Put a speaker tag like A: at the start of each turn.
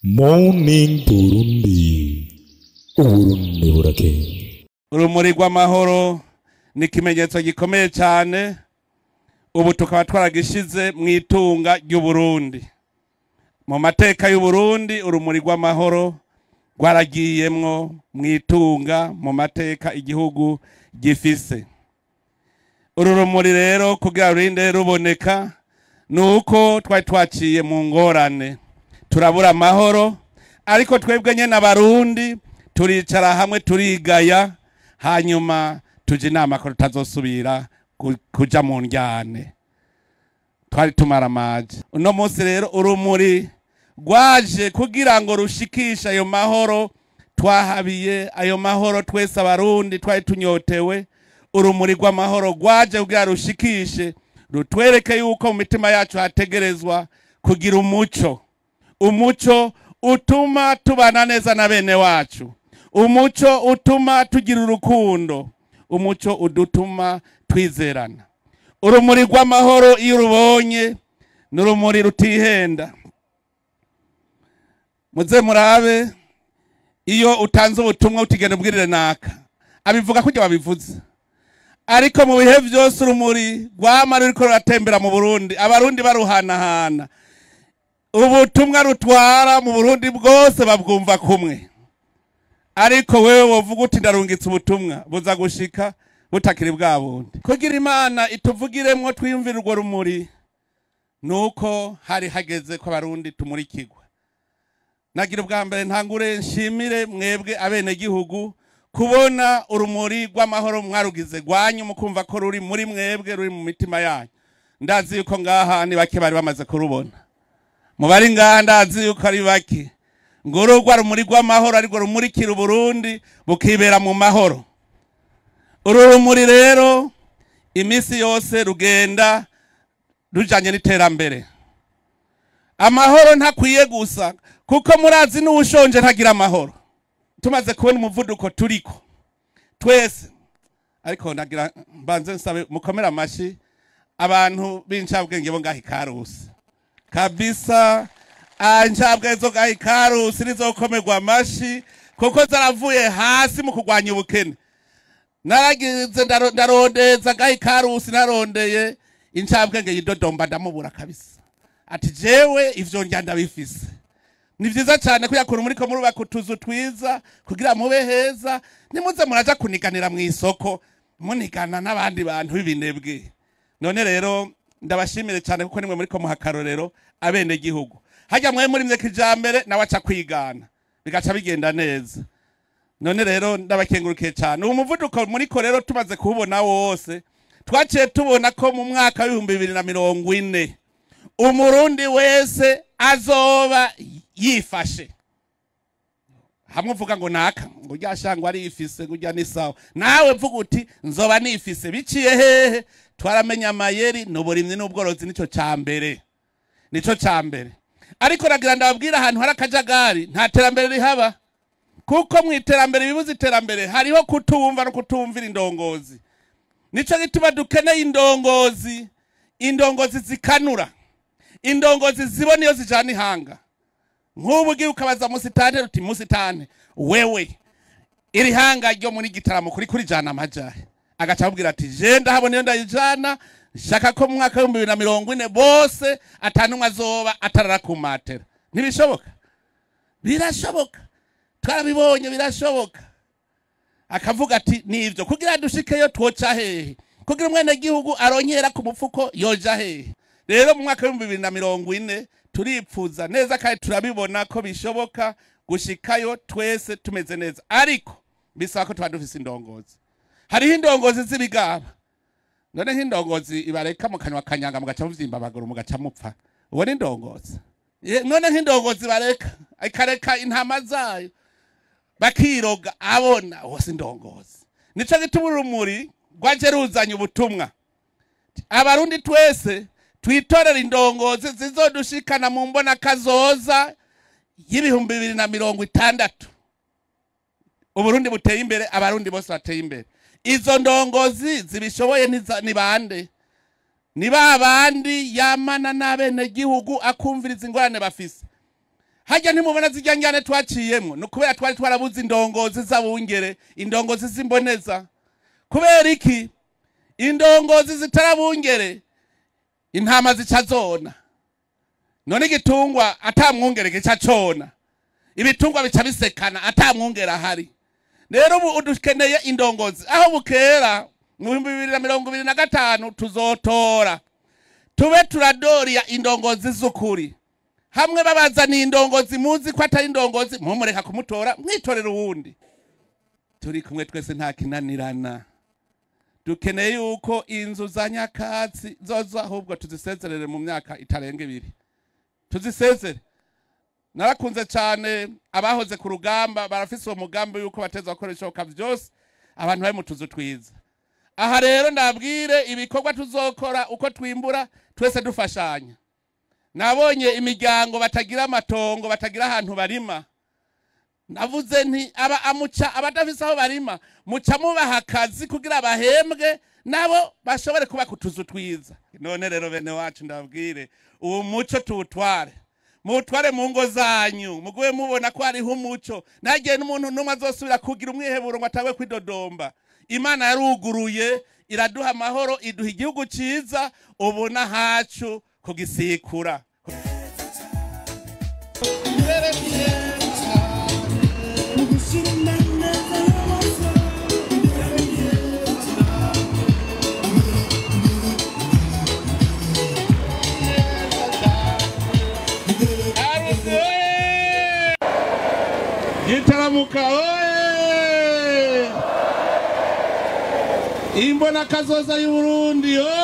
A: Morning Burundi, Uburundi burakeye.
B: Urumuri rw'amahoro ni ikimenyetso gikomeye cyane, ubu tukaba twaragishize mu itunga ry'Uburundi. Mu mateka y'Uburundi urumuri rw'amahoro rwaragiyemwo mu itunga, mu mateka igihugu gifise. Uru rumuri rero kugira rurinde ruboneka nuko twari twaciye mu ngorane, turabura amahoro, ariko twebwe nyene Abarundi turicara hamwe turigaya, hanyuma tuja inama ko tutazosubira kuja mu ndyane. Twari tumaramaje. Uno munsi rero urumuri rwaje kugira ngo rushikishe ayo mahoro twahabiye, ayo mahoro twese Abarundi twari tunyotewe. Urumuri rw'amahoro rwaje kugira rushikishe, rutwereke yuko mu mitima yacu hategerezwa kugira umuco, umuco utuma tubana neza na bene wacu, umuco utuma tugira urukundo, umuco udutuma twizerana. Urumuri rw'amahoro iyo urubonye ni urumuri rutihenda. Muze murabe iyo utanze ubutumwa utigenda ubwirire naka, abivuga kujya babivuze, ariko mu bihe byose urumuri rwama ruriko ruratembera mu Burundi, Abarundi baruhanahana. Ubutumwa rutwara mu Burundi bwose babwumva kumwe, ariko wewe wovuga uti ndarungitse ubutumwa buza gushika butakiri bwa bundi. Kugira Imana ituvugiremwo twiyumvire urwo rumuri, nuko hari hageze ko Abarundi tumurikirwa. Nagira ubwa mbere ntangure nshimire mwebwe abenegihugu kubona urumuri rw'amahoro mwarugize rwanyu, mukumva ko ruri muri mwebwe, ruri mu mitima yanyu. Ndazi yuko ngaha ni bake bari bamaze kurubona, mu bari ngaha ndazi yuko ari bake. Ngo urwo rumuri rw'amahoro ariko rumurikira Uburundi bukibera mu mahoro. Uru rumuri rero iminsi yose rugenda rujanye n'iterambere. Amahoro ntakwiye gusa, kuko murazi n'uwushonje ntagira amahoro. Tumaze kubona umuvuduko turiko twese, ariko ndagira mbanze nsabe mukomera amashi abantu b'incabwenge bo ngaha Ikarusi kabisa. Incabwenge zo ngaha Ikarusi nizokomerwa amashi, kuko zaravuye hasi mu kurwanya ubukene. Naragize ndarondeza ngaha Ikarusi, narondeye incabwenge yidodomba ndamubura kabisa, ati jewe ivyo ndya ndabifise. Ni vyiza cyane kuyakura muri ko murubaka utuzu twiza kugira mube heza, nimuze muraja kuniganira mu isoko munigana n'abandi bantu b'ibinebwe. None rero ndabashimire cyane kuko nimwe muri ko muhakarorero abene gihugu. Hajya mwe muri mwe kijambere nawe aca kwigana bigaca bigenda neza. None rero ndabakengurukiye cyane. Uwo muvuduko muri ko rero tumaze kuwubona wose, twaciye tubona ko mu mwaka w'ibihumbi bibiri na mirongo ine Umurundi wese azoba yifashe. Hamwe uvuga ngo naka ngo rya shangwa ari ifise ngo rya ni sawa, nawe mvuga uti nzoba nifise. Biciye hehe? Twaramenya amayeri n'uburimyi n'ubworozi, nico cambere, nico cambere. Ariko nagira ndababwira ahantu hari akajagari nta terambere rihaba, kuko mu iterambere bibuze iterambere hariho kutumva no kutumvira indongozi. Nico gituma dukeneye indongozi, indongozi zikanura, indongozi zibona iyo zijana ihanga. Nk'ubu ugiye ukabaza musitane uti musitane wewe iri hanga ryo muri gitaramo kuri kuri jana amajahe, agaca abwira ati je ndahabona iyo ndayijana, nshaka ko mu mwaka w'ibihumbi bibiri na mirongo ine bose atanumwe azoba atarara ku matera. Ntibishoboka? Birashoboka, twarabibonye birashoboka. Akavuga ati nivyo kugira dushikeyo twoca hehe, kugira umwene gihugu aronkera ku mufuko yoja hehe. Rero mu mwaka w'ibihumbi bibiri na mirongo ine turipfuza neza kandi turabibona ko bishoboka gushikayo twese tumeze neza, ariko bisaba ko tuba dufise indongozi. Hariho indongozi z'ibigaba. None nk'indongozi ibareka mu kanwa kanyanga mugaca muvyimba amaguru mugaca mupfa, uwo ni indongozi. None nk'indongozi bareka ikareka intama zayo bakiroga abona, uwo si indongozi. Nico gituma urumuri rwaje ruzanye ubutumwa, Abarundi twese twitorera indongozi zizodushikana mu mbona kazoza y'ibihumbi bibiri na mirongo itandatu. Uburundi buteye imbere, Abarundi bose bateye imbere. Izo ndongozi zibishoboye ni bande? Ni ba bandi yamana n'abenegihugu akumviriza ingorane bafise. Hajya ntimubona zijya njyane twaciyemwo, ni ukubera twari twarabuze indongozi z'abungere, indongozi z'imboneza. Kubera iki? Indongozi zitarabungere intama zica zona. None igitungwa atamwungere gica cona, ibitungwa bica bisekana atamwungere ahari. Rero ubu udukeneye indongozi. Aho bukera mu 2025 tuzotora, tube turadoria indongozi z'ukuri. Hamwe babazaniye indongozi muzi ko atari indongozi, mumureka kumutora mwitorera uwundi. Turi kumwe twese nta kinanirana. Dukeneye yuko inzu za nyakatsi zozo ahubwo tuzisezerere mu myaka itarenga 2. Tuzisezere. Narakunze cyane abahoze ku rugamba, barafise uwo mugambi yuko bateza gukora ibishoboka byose abantu bari mu tuzu twiza. Aha rero ndabwire ibikorwa tuzokora uko twimbura twese dufashanya. Nabonye imiryango batagira amatongo, batagira ahantu barima. Navuze nti aba amuca abadafise aho barima, muca mubaha akazi kugira bahembwe nabo bashobore kuba kutuzu twiza. None rero bene wacu ndabwire uwo muco tuwutware, mutware mu ngo zanyu, muguwe mubona ko hariho umuco. Nagiye n'umuntu numwe azosubira kugira umwiheburo ngo atangwe kwidodomba. Imana yaruguruye iraduha amahoro, iduha igihugu ciza, ubu nahacu kugisikura. Gitaramuka oye! Imbona kazoza y'Uburundi oye!